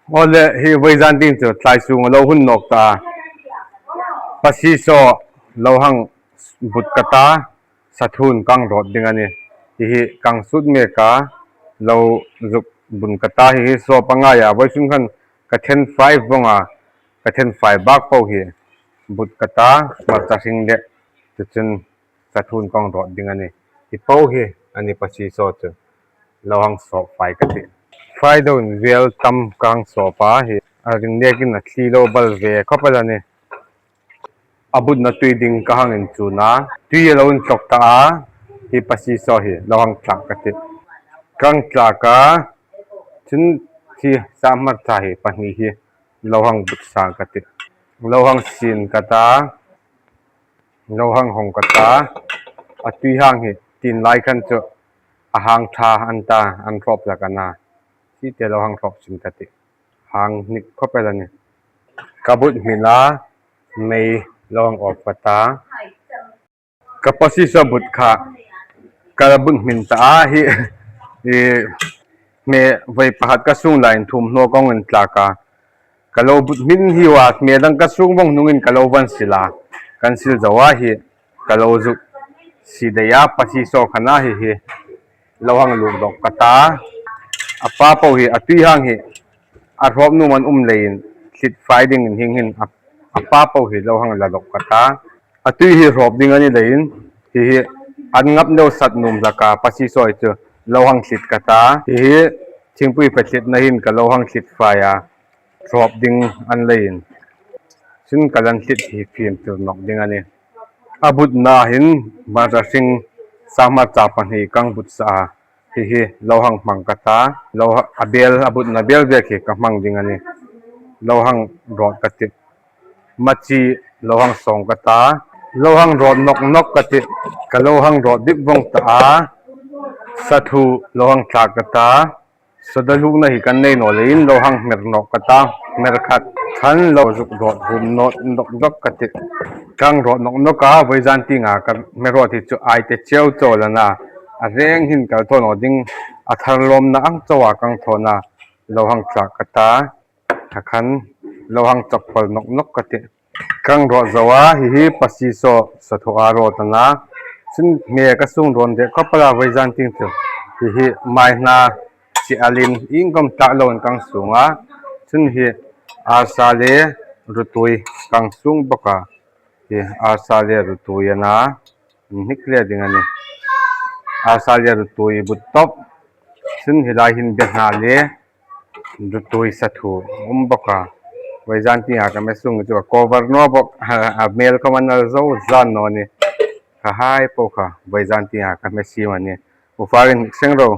Awle hi vawi ding chu tlai chung a lo hun nawk ta a, pasi saw lo hang but ka ta sathun kang rawt ding a ni. Ti hi kang sut mek a lo zuk bun ka ta hi hi saw pangai a vawi chung khan ka then fai vawng a ka then fai bak pawh hi but ka ta hmarcha hring leh tichun sathun kang rawt ding a ni. Ti po hi a ni pasi saw chu. Lo hang sawp fai ka ti. Fai deuh in vel tam ka hang sawp a hi a ring nek in a thli lo bal ve khawp a la ni. A butna tui ding ka hang in chun a, tui a lo in tlawk ta a, hi pasi saw hi lo hang tlak ka ti. Ka hang tlak a, cun khi sahmarcha hi pahnih hi lo hang but sang ka ti. Lo hang sin ka ta. Lo hang hawng ka ta. A tui hang hi tin lai khan chu a hang tha an ta an hrawp lak a na chi te lo hang hrawp chin ka ti hang hnik khawp el a ni. Ka but hmin a mei lo hang awp ka ta. Ka pasi saw but kha ka la but hmin ta a hi ih hmeh vawi pakhat ka sung laiin thawmhnaw ka ngawn tlak a. Ka lo but hmin hi wa hmel ang ka sung vawng hnungin ka lo van sil a, kan sil zo a hi ka lo zuk si daih a, pasi saw khan a hi hi lo hang luk dawk ka ta. A pa pawh hi a tui hang hi a hrawp num an um leiin thlit fai ding in hing hin a pa pawh hi lo hang la dawk ka ta. A tui hi hrawp ding a ni leiin hi hi an ngap deuh sat num hlaka pasi saw hi chu lo hang thlit ka ta. Hi hi thingpui fethlit na hin ka lo hang thlit fai a. Thlawp ding an leiin cun kal an hlit hi fim tur nok ding a ni. A butna hin hmarcha hring sanghmarcha pahnih kang but sa a, hihi lo hang hmang ka ta, lo a bel a butna bel vel khi ka hmang ding a ni. Lo hang rawt ka ti. Machi lo hang sawng ka ta. Lo hang rawt nawk nawk ka ti. Ka lo hang rawt dip vawng ta a, sathu lo hang tla ka ta. Soda hlukna hi kan nei nawh leiin lo hang hmer nawh ka ta hmer khat khan lo zuk rawt hum nawt nawk nawk ka ti. Kang rawt nawk nawk a vawizan tinga ka hmer rawt hi chu ai te chiau chaw la na a reng hin kal thaw nawh ding a thar lawmna ang chaw ah kang thaw na lo hang tla ka ta tha khan lo hang chawk pal nawk nawk ka ti. Kang rawh zo a hihi pasi saw sathaw a rawt ang a, cun hme ka sung rawn deh khawp a la vaizan ting chu hihi mai hna chi alin ingkawm tlak lo in kang sung a, cun hi arsa le rutui kang sung bawk a, hi arsa le rutui ana hnik hle ding a ni, arsa le rutui but tawp cun helai hin bia hna le. Rutui sathu a awm bawk a vaizan tingah ka mesung chu a cover nual bawk a hmel kha a nal zo zan nawh a ni ka hai pawh kha vaizan tingah ka hmesiam a ni ufarin seng ro.